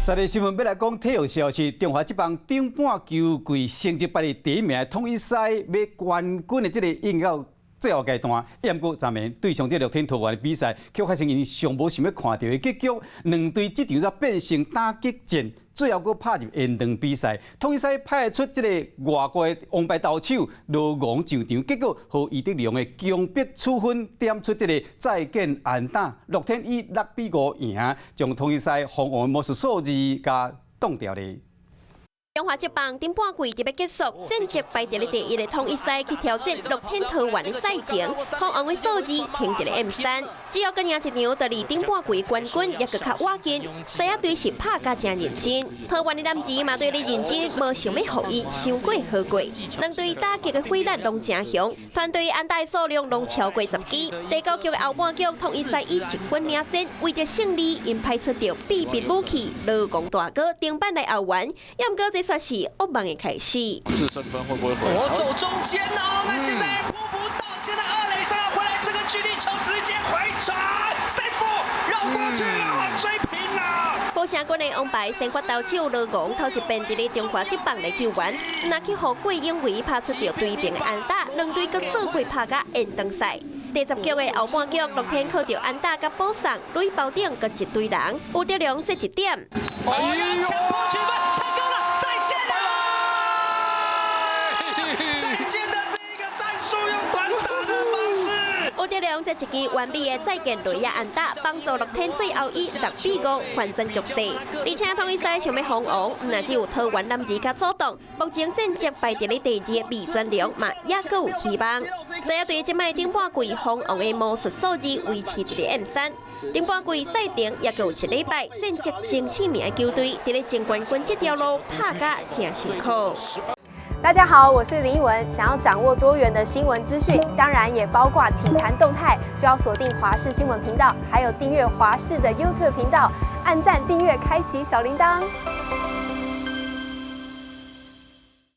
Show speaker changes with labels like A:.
A: 這个新聞欲來講體育消息，中華職棒頂半球季成績排佇第一名的統一獅欲冠軍的這个應到最後階段，毋過昨暝對上這樂天桃園的比賽，卻發生𪜶上無想欲看著的結局，兩隊這場才變成打擊戰，最後閣拍入延長比賽，統一獅派出這個外國的王牌投手羅昂上場，結果予余德龍的強迫處分點出這個再見安打，樂天以6比5贏，將統一獅封王魔術數字共擋掉咧。
B: 中華職棒頂半季就欲結束，戰績排佇咧第一的統一獅去挑戰樂天桃園的賽程，封王的數字停佇咧 M3，只要閣贏一場，就離頂半季冠軍猶閣較倚近。獅仔隊是拍甲誠認真，桃園的男兒嘛對咧認真，無想欲予𪜶傷過好過。兩隊打擊的火力攏誠強，團隊安打的數量攏超過10支。第九局的後半局，統一獅以1分領先，為著勝利，𪜶派出著秘密武器羅王大哥登板來後援，猶毋過這煞是噩夢的開始。
C: 制勝分會不會回？
D: 我走中間哦，那現在撲不到，現在二壘上要回來，這個距離球直接回傳，safe 繞過去了，追平了。
B: 寶城軍的王牌先發投手羅王頭一遍佇咧中華職棒來救援，若去予郭永維拍出著追平的安打，兩隊閣做伙拍甲延長賽。第十局的後半局，樂天靠著安打佮保送，壘包頂閣一堆人，吳德龍這一點。
D: 強迫取分，成功了，再見了！再見的這一個戰術，用短打的方式。
B: 吳德龍這一支完美的再見壘仔安打，幫助樂天最後以6比5反轉局勢。而且統一獅想欲封王，毋但只有桃園男兒較主動，目前戰績排佇咧第二的味全龍嘛，猶閣有希望。獅仔隊這擺頂半季封王的魔術數字維持佇咧 M3，頂半季賽程猶閣有一禮拜，戰績前四名的球隊佇咧爭冠軍這條路拍甲誠辛苦。
E: 大家好，我是林奕文。想要掌握多元的新聞資訊，當然也包括體壇動態，就要鎖定華視新聞頻道，還有訂閱華視的 YouTube 頻道，按讚、訂閱、開啟小鈴鐺。